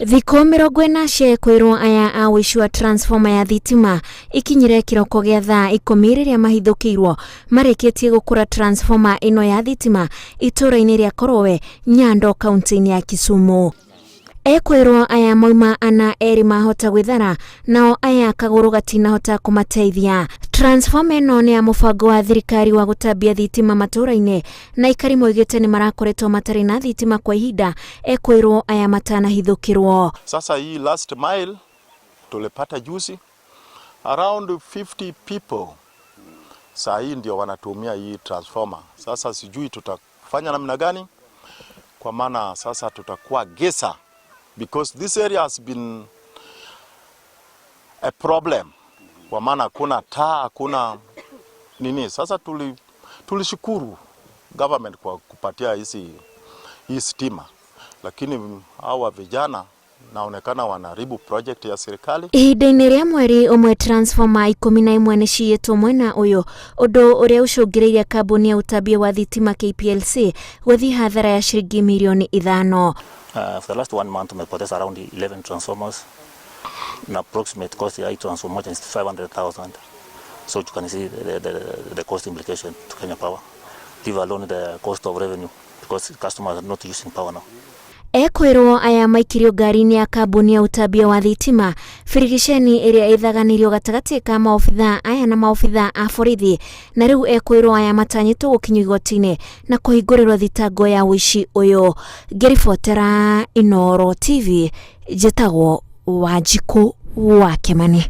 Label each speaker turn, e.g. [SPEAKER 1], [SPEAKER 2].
[SPEAKER 1] Thikũ 40 cia kwĩrwo aya a ũici wa transformer ya thitima ikinyire kĩroko gĩa thaa 10 rĩrĩa mahithũkĩirwo marĩkĩtie gũkũra transformer ĩno ya thitima itũũra-inĩ rĩa Korowe, Nyando, kaunti-inĩ ya Kisumu. Ekwĩrwo aya mauma ana erĩ mahota gwĩthara nao aya kagũrũ gatinahota kũmateithia. Transformer ĩno nĩ ya mũbango wa thirikari wa gũtambia thitima matũũra-inĩ na aikari moigĩte nĩ marakoretwo matarĩ na thitima kwa ihinda ekwĩrwo aya matanahithũkĩrwo.
[SPEAKER 2] Sasa hii last mile tulipata juzi around 50 people saa hii ndio wanatumia hii transformer. Sasa sijui tutafanya namna gani, kwa maana sasa tutakuwa giza because this area has been a problem, kwa maana hakuna taa, hakuna nini. Sasa tulishukuru government kwa kupatia hizi hii stima, lakini hawa vijana naonekana wanaharibu project ya serikali.
[SPEAKER 1] Ihinda-inĩ rĩa mweri ũmwe transformer 11 nĩ ciyĩtwo mwena ũyũ, ũndũ ũrĩa ũcũngĩrĩirie kambuni ya ũtambia wa thitima KPLC gũthiĩ hathara ya ciringi mirioni 5.
[SPEAKER 3] For the last one month tumepoteza around 11 transformers na approximate cost ya hii transformer is 500,000. So you can see the cost implication to Kenya Power, leave alone the cost of revenue because customers are not using power now.
[SPEAKER 1] Ekwĩrwo aya maikirio ngari-inĩ ya kambuni ya ũtambia wa thitima birigiceni ĩrĩa ĩthaganĩirio gatagatĩ ka maobithaa aya na maobithaa a borithi, na rĩu ekwĩrwo aya matanyĩtwo gũkinyio igoti-inĩ na kũhingũrĩrwo thitango ya ũici ũyũ. Ngĩribotera Inooro TV, njĩtagwo Wanjikũ wa Kĩmani.